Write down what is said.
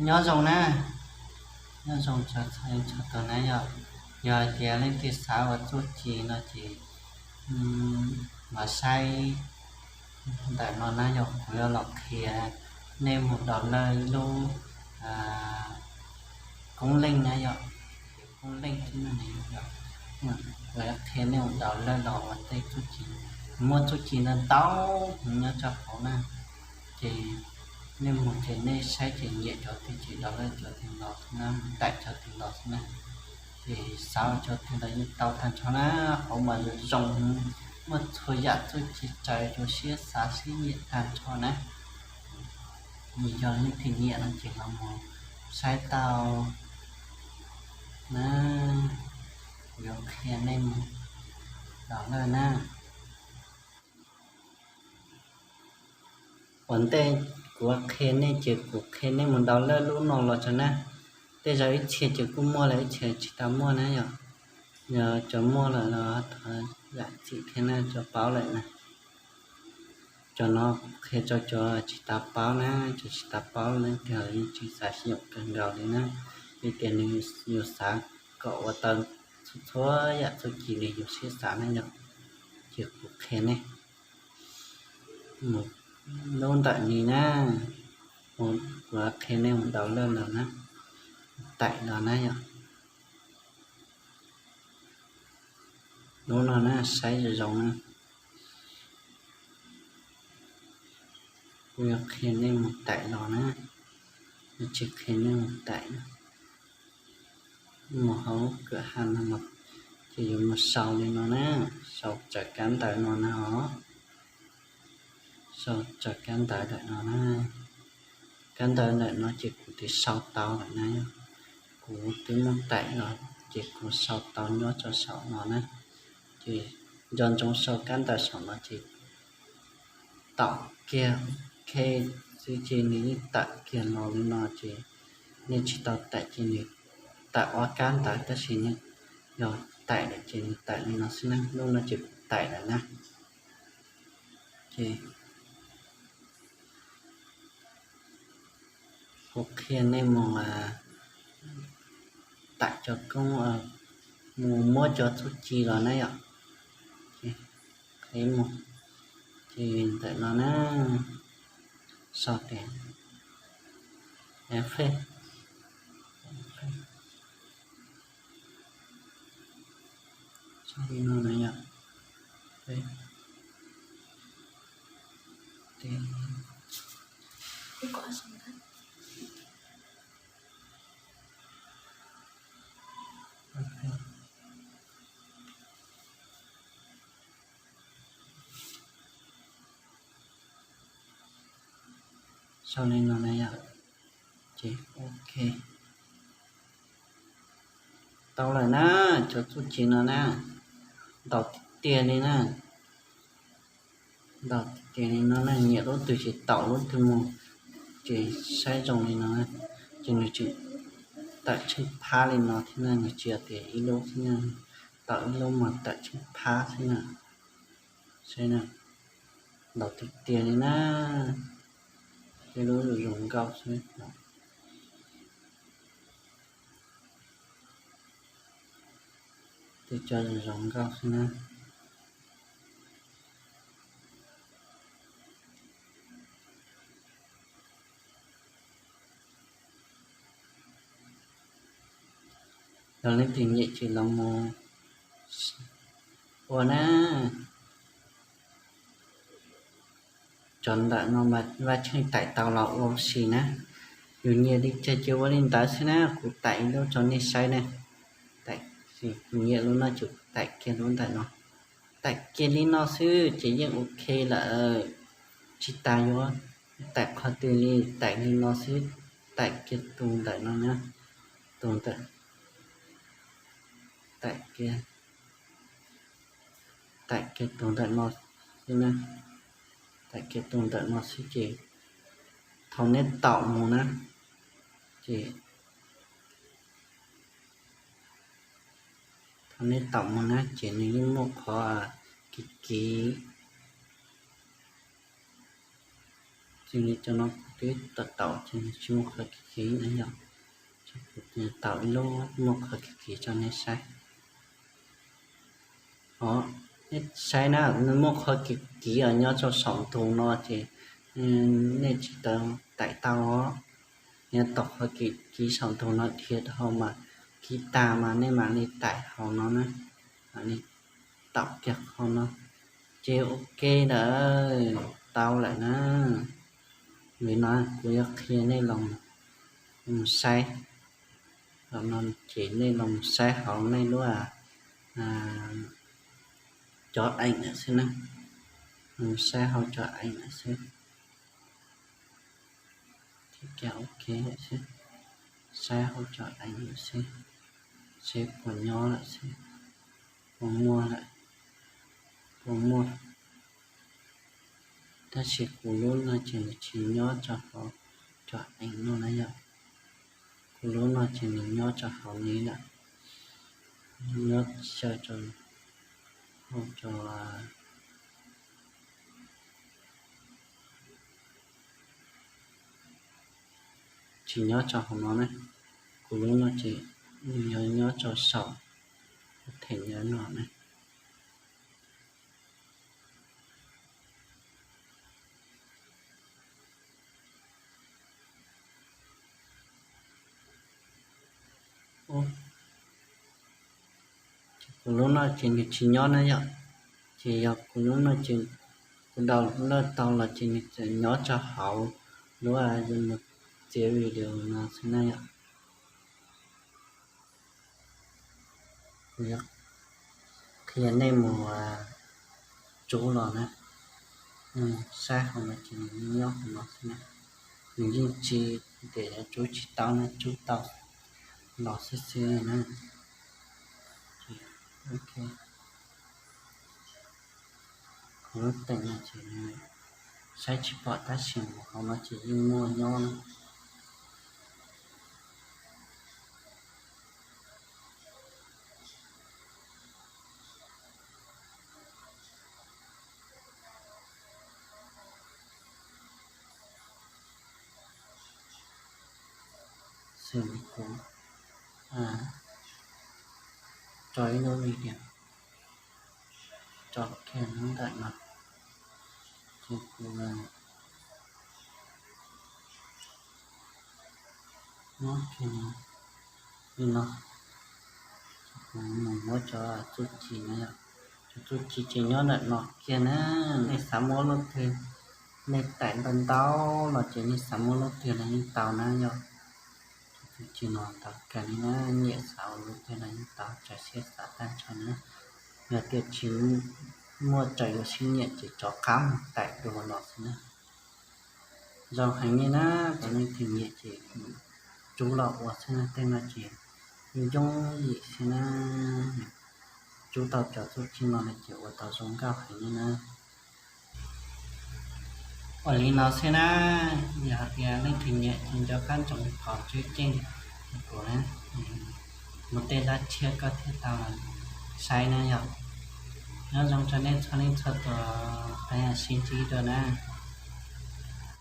Nyob zoo na, nyob zoo txog txhua tus na yom. Yog hais tias leej twg xav ua txuj ci no ces los saib ntawm no na yom, kuv yuav los qhia nej mus download lub koob leej na yom, koob leej xwb na yom. Kuv yuav qhia nej mus download los ua tej txuj ci, muaj txuj ci ntau ntau heev nyob rau hauv na. Ces nej mus ces nej saib ces nyiam cov twg ces download cov twg los xwb na, mus tải cov twg los xwb na. Ces xav ua cov twg los yeej tau tag nrho na, hauv mas zoo zoo, muaj txhua yam txuj ci raws rau siab xav siab nyiam tag nrho na. Yog leej twg nyiam no ces los mus saib tau na, kuv yuav qhia nej mus download na. Ua ntej kuv qhia nej ces kuv qhia nej mus download lub no los tso na. Tej zaum ib txhia ces kuj muaj lawm, ib txhia tsis tau muaj na yom. Yog cov muaj lawm los thov zam txim thiab na, cov paub lawm na. Cov no qhia rau cov tsis tau paub na, cov tsis tau paub leej twg los yeej tsis xav sib yaum kawg nkaus li na. Vim tias nws yus xav kom ua tau txhua txhua yam txuj ci li yus siab xav na yom. Ces kuv qhia nej mus lub ntawm ni na, kuv qhia nej mus download los na, tải los na yom. Lub no na, saib zoo zoo na. Kuv yuav qhia nej mus tải los na, kuv tsis qhia nej mus tải na. Mus hauv kawm haj no los ces yuav mus sau li no na, sau raws kab ntawv no na os. Sau raws kab ntawv ntawm no na. Kab ntawv ntawm no ces kuv twb sau tau lawm na. Kuv twb muab tải los ces kuv sau tau nyob rau saum no na. Ces nco ntsoov sau kab ntawv saum no ces taum kiag OK xwb ces nws yeej tawm kiag los li no ces nej tsis tau tải ces nws tawm ob kab ntawv tab sis nej yog tải lawm ces nws tawm li no xwb na. Lub no ces kuv tải lawm na. Ces kuv qhia nej mus tải cov koob, mus muab cov txuj ci los na yom. Qhia mus, ces ntawm no na, sau tias effect, sau li no na yom. Sau li no na yom. Ces OK, tau lawm na, cov txuj ci no na, ntau tiag tiag li na. Ntau tiag tiag li no na, nyiam lub twg ces taum lub twg mus, ces saib zoo li no, ces nws tseem tawm tsheej phab li no thiab na, nws tsis yog tias ib lub xwb na, taum ib lub mas tawm tsheej phab xwb na. Saib na, ntau tiag tiag li na, tej lub zoo zoo nkauj xwb. Tej cov zoo zoo nkauj xwb na. Yog leej twg nyiam ces los mus ua na. Cov ntawm no mas Vaj Tsheej tải tau los ua si na. Yus nyiam li cas ces ua li ntawd xwb na, kuv tải ib lub rau nej saib na. Kuv nyiam lub no ces kuv tải kiag lub ntawm no. Tải kiag li no xwb ces yeej OK lawm. Tsis tas yuav tải qhov twg li, tải li no xwb. Tải kiag tus ntawm no na, tus ntawm, tải kiag, tải kiag tus ntawm no xwb na. Tải kiag tus ntawm no xwb ces thaum nej taum mus na, ces thaum nej taum mus na ces nws yeej muaj qhov kiv kiv. Ces nws cov no kuv twb tau tau ces nws tsis muaj qhov kim kim na yom. Tau ib lub muaj qhov kim kim rau nej saib. Os, nej saib na, nws muaj qhov kim kim os nyob rau saum ntug no ces nej tsis tau taim tau os. Yog tom qhov kim kim saum ntug no dhia dhau mas kim tag mas nej mam li taim hauv no na, mam li taum kiag qhov no. Ces ok lawm, tau lawm na. Vim no kuv yuav qhia nej los mus saib, los no ces nej los mus saib hauv nej lub cov eem lawm xwb na, los mus saib hauv cov eem lawm xwb. Thiab ok lawm xwb, saib hauv cov eem lawm xwb, seb puas nyob lawm xwb, puas muaj lawm, puas muaj. Tab sis kuv lub no ces nws tsis nyob rau hauv cov eem no na yom. Kuv lub no ces nws nyob rau hauv ni lawm, nyob xyaw rau hauv cov tsis nyob rau hauv no ne. Kuv lub no ces nws yuav nyob rau saum them nyob no ne. Kuv lub no ces nws tsis nyob na yom. Ces yog kuv lub no ces kuv download tau los ces nws tseem nyob rau hauv lub mus txiav video no xwb na yom. Kuv yuav qhia nej mus rub los na. Saib hauv no ces nws nyob hauv no xwb na. Nws yeej tsis, tias yuav rub tsis tau na, rub tau los xwb xwb na. Kuv lub teem no ces saib tsis pom tab sis mus hauv no ces yeej muaj nyob na. Xws li kuv tso ib lub video tso kiag ntawm no, ces kuv muab kiag li no, ces kuv mus muab cov txuj ci no yom. Cov txuj ci ces nyob ntawm no kiag na. Nej xav muab lub twg, nej taim ntau ntau los ces nej xav muab lub twg los yeej tau na yom. Cov txuj ci no tau kawg li na, nyiam xav ua lub twg los yeej tau, tsawg siab xav tag nrho na. Yog tias tsis muaj raws yus siab nyiam ces rov qab mus taim dua los xwb na. Zoo heev li na, cov leej twg nyiam ces rub los ua xwb na, tej no ces yooj yim xwb na. Rub tau cov txuj ci no ces ua tau zoo nkauj heev li na. Ua li no xwb na, yog hais tias leej twg nyiam ces nco qab ntsoov qhov tswb ceej kuv na, muaj tej zaj tshiab koj thiaj tau saib na yom. Nyob zoo rau nej txhua leej txhua tus, peb sib ntsib dua na.